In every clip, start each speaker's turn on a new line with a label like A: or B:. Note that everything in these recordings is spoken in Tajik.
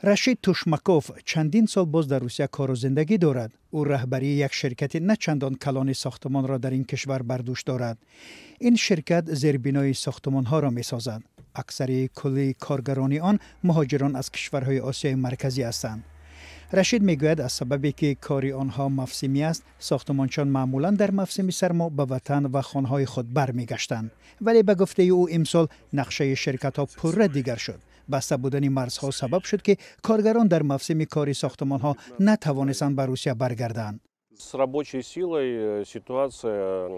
A: Рашид Тушмаков чандин сол боз дар Русия кору зиндагӣ дорад. Ӯ раҳбарии як ширкати на чандон калони сохтмонро дар ин кишвар бар дӯш дорад. Ин ширкат зербинои сохтмонҳоро месозад. Аксари кулли коргарони он муҳоҷирон аз кишварҳои Осиёи Марказӣ ҳастанд. Рашид мегӯяд, аз сабабе ки кори онҳо мавсимӣ аст, сохтмончиён маъмулан дар мавсими сармо ба ватан ва хонаҳои худ бармегаштанд. Вале ба гуфтаи ӯ, имсол нақшаи ширкатҳо пурра дигар шуд. Баста будани марзҳо сабаб шуд, ки коргарон дар мавсими кори сохтмонҳо натавонистанд ба Русия баргарданд.
B: С рабочей силой ситуация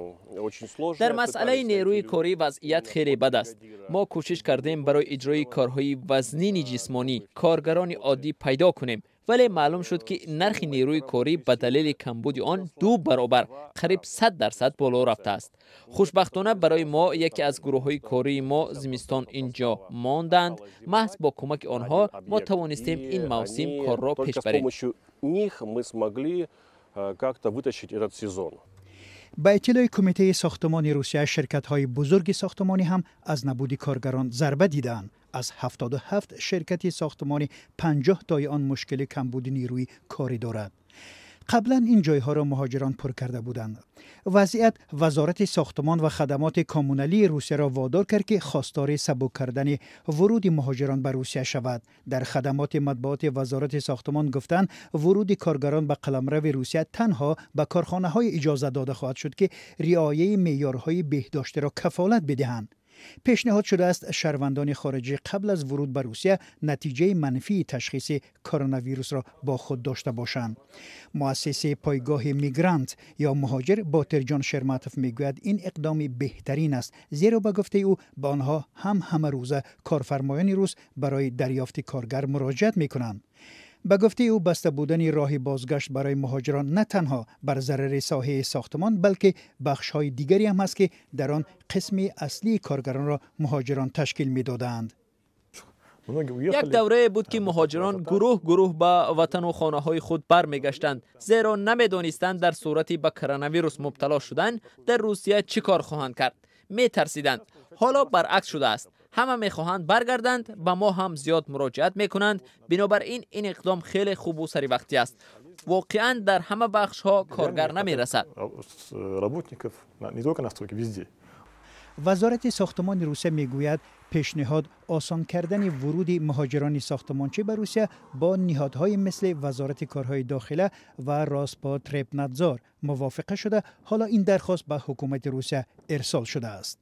B: очень сложная.
C: Дар масъалаи нерӯи корӣ вазъият хеле бад аст. Мо кӯшиш кардем, барои иҷрои корҳои вазнини ҷисмонӣ коргарони оддӣ пайдо кунем, вале маълум шуд, ки нархи нерӯи корӣ ба далели камбуди он 2 баробар, қариб 100% боло рафтааст. Хушбахтона барои мо, яке аз гурӯҳҳои кории мо зимистон ин ҷо монданд. Маҳз бо кӯмаки онҳо мо тавонистем ин мавсим корро пеш барем.
B: Них мы смогли как-то вытащить этот сезон.
A: Ба иттилои Кумитаи сохтмони Русия, ширкатҳои бузурги сохтмонӣ ҳам аз набуди коргарон зарба дидаанд. Аз 77 ширкати сохтмонӣ 50 тои он мушкили камбуди нерӯи корӣ дорад. Қаблан ин ҷойҳоро муҳоҷирон пур карда буданд. Вазъият Вазорати сохтмон ва хадамоти коммуналии Русияро водор кард, ки хостори сабук кардани вуруди муҳоҷирон ба Русия шавад. Дар хадамоти матбуоти Вазорати сохтмон гуфтанд, вуруди коргарон ба қаламрави Русия танҳо ба корхонаҳое иҷоза дода хоҳад шуд, ки риояи меъёрҳои беҳдоштиро кафолат бидиҳанд. Пешниҳод шудааст, шаҳрвандони хориҷӣ қабл аз вуруд ба Русия натиҷаи манфии ташхиси коронавирусро бо худ дошта бошанд. Муассиси пойгоҳи «Мигрант» ё «Муҳоҷир» Ботирҷон Шерматов мегӯяд, ин иқдоми беҳтарин аст, зеро, ба гуфтаи ӯ, ба онҳо ҳам ҳамарӯза корфармоёни рус барои дарёфти коргар муроҷиат мекунанд. Ба гуфтаи ӯ, баста будани роҳи бозгашт барои муҳоҷирон на танҳо бар зарари соҳаи сохтмон, балки бахшҳои дигаре ҳам ҳаст, ки дар он қисми аслии коргаронро муҳоҷирон ташкил медодаанд.
C: Як даврае буд, ки муҳоҷирон гурӯҳ гурӯҳ ба ватану хонаҳои худ бармегаштанд, зеро намедонистанд, дар сурати ба коронавирус мубтало шудан дар Русия чӣ кор хоҳанд кард, метарсиданд. Ҳоло баръакс шудааст, ҳама мехоҳанд баргарданд, ба мо ҳам зиёд муроҷиат мекунанд. Бинобар ин ин иқдом хеле хубу саривақтӣ аст. Воқеан, дар ҳама бахшҳо коргар намерасад.
D: Работников не только на стройке, везде.
A: Вазорати сохтмони Русия мегӯяд, пешниҳод осон кардани вуруди муҳоҷирони сохтмончӣ ба Русия бо ниҳодҳои мисли Вазорати корҳои дохила ва Роспотребнадзор мувофиқа шуда, ҳоло ин дархост ба ҳукумати Русия ирсол шудааст.